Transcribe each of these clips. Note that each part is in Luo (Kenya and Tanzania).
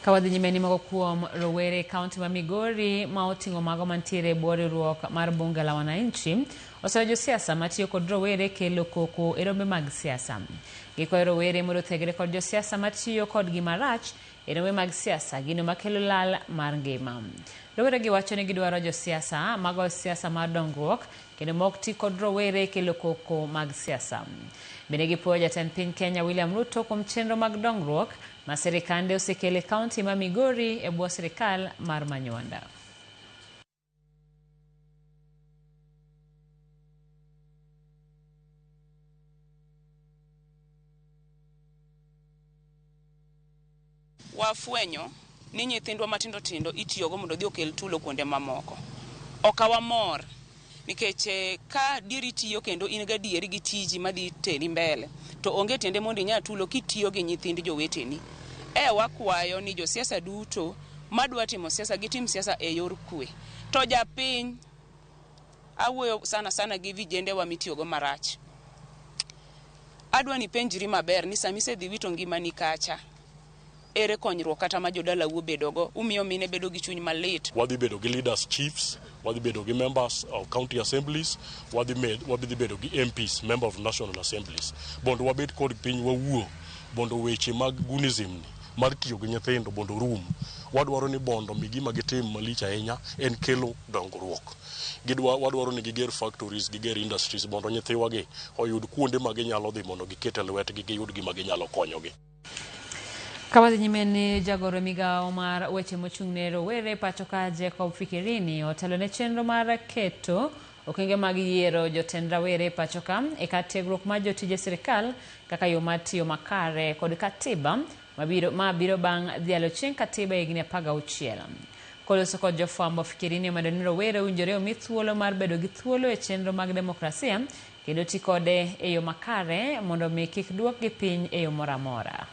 Ka wadhi nyime ni moko kuom rowere e kaunti ma Migori ma oting'o mago mantiere e bwo riwruok mar Bunge la Wananchi oseyo josiasa matiyo kod rowere kelo koko e rombe mag siasa. Gikwayo rowere mondo othegre kod josiasa matiyo kodgi marach e rombe mag siasa, gino makelo lal mar ngima. Rowere gi wacho ni gidwaro josiasa magoyo siasa mar dongruok kendo mok ti kod rowere kelo koko mag siasa. Bende gipuoyo jatend piny Kenya William Ruto kuom chenro mag dongruok ma sirikande osekelo e kaunti ma Migori e bwo sirikal mar Manywanda. Wafwenyo ni nyithindwa matindo tindo itiyogo mondo odhi okel tulo kuonde mamoko. Ok wamor nikech ka dieri tiyo kendo in gadieri gi tiji madhi teri mbele to onge tiende mondo inya tulo kitiyo gi nyithind joweteni. E wakwayo ni josiasa duto madwa timo siasa gitim siasa e yor kwe. To japiny awuoyo sana sana gi vijendewa mitiyogo marach. Adwa ni ipenjri maber ni sama isedhi wito ngimani kacha, ere konyruok kata ma jodalau obedogo? Umiyo mine bedo gi chuny malit. Wadhi bedo gi leaders chiefs, wadhi bedo gi members of county assemblies, wadhi bedo gi MPs, member of national assemblies. Mondo wabed kod piny wawuo, mondo weche mag gunism ni mar tiyo gi nyithindo mondo orum. Wadwaro ni bondo mi gima gitim malich ahinya en kelo dongruok. Wadwaro ni giger factories, giger industries mondo nyithiwa gi oyud kuonde ma ginyalo dhi mondo giket e lwetgi giyud gima ginyalo konyogi. Ka wadhi nyime ni jagoro e migawo mar weche mochung' ne rowere pacho ka Jacob Fikirini otelo ne chenro mar keto okenge mag yiero jotend rawere pacho ka e kar tiegruok mar jotije sirikal kaka yo mar tiyo makare kod katiba ma biro bang' dhialo chieng' katiba e higni 16. Koloso kod jofwambo, Fikirini omedo ni rowere owinjore omi thuolo mar bedo gi thuolo e chenro mag demokrasia kendo ti kode e yo makare mondo mi kik duokgi piny e yo moro amora.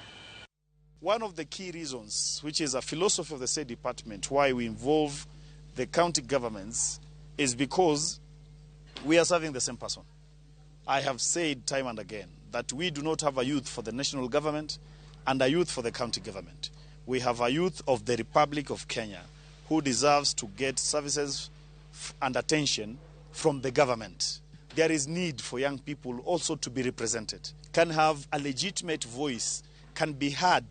One of the key reasons, which is a philosophy of the State Department, why we involve the county governments is because we are serving the same person. I have said time and again that we do not have a youth for the national government and a youth for the county government. We have a youth of the Republic of Kenya who deserves to get services and attention from the government. There is need for young people also to be represented, can have a legitimate voice, can be heard.